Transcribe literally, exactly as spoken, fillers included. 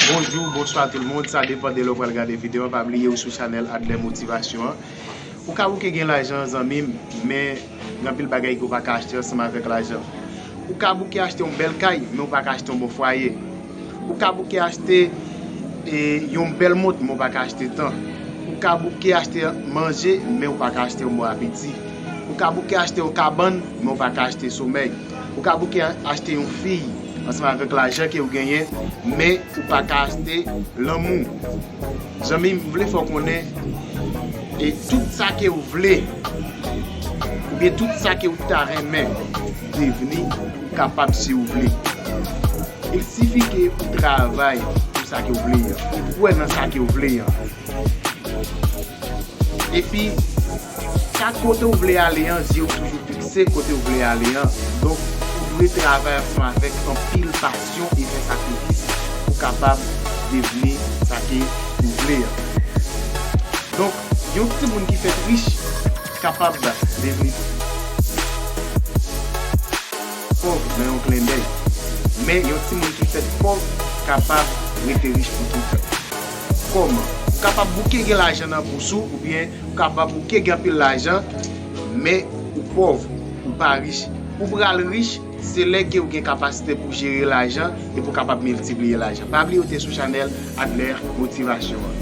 Bonjou, bonswa tout moun, sa depann de lè w pral gade videyo a. Pa bliye ou sou chanèl Adler Motivation an. Ou ka bouke gen lajan, zanmi m, men gen anpil bagay ke w pa ka achte ansanm avèk lajan. Ou ka bouke achte yon bèl kay, men w pa ka achte yon bon fwaye. Ou ka bouke achte e, yon bèl mont, men w pa ka achte tan. Ou ka bouke achte manje, men w pa ka achte yon bon apeti. Ou ka bouke achte yon kabann, men w pa ka achte somèy. Ou ka bouke achte yon fi ansanm avèk lajan ke w genyen, men ou pa ka achte lanmou. Zanmi m, m vle fè w konnen, e tout sa ke w vle, oubyen tout sa ke w ta renmen devni, ou kapab si w vle. Il sifi ke ou travay pou sa ke w vle an, ou kwè nan sa ke w vle an. Epi, sa kote w vle ale an, zye w toujou fikse kote w vle ale an. Donk, ou dwe travay ansanm avèk anpil pasyon e fè sakrifis pou kapab devni sa ke ou vle an. Donk, yon timoun ki fèt rich kapab devni pòv nan yon klendèy. Men yon timoun ki fèt pòv kapab rete rich pou toutan. Kòman? Ou kapab bouke gen lajan nan pous ou, oubyen ou kapab bouke gen anpil lajan, men ou pòv, ou pa rich. Ou pral rich, se lè ke ou gen kapasite pou jere lajan e pou kapab miltipliye lajan. Pa bliye ou te sou chanèl Adler Motivation an.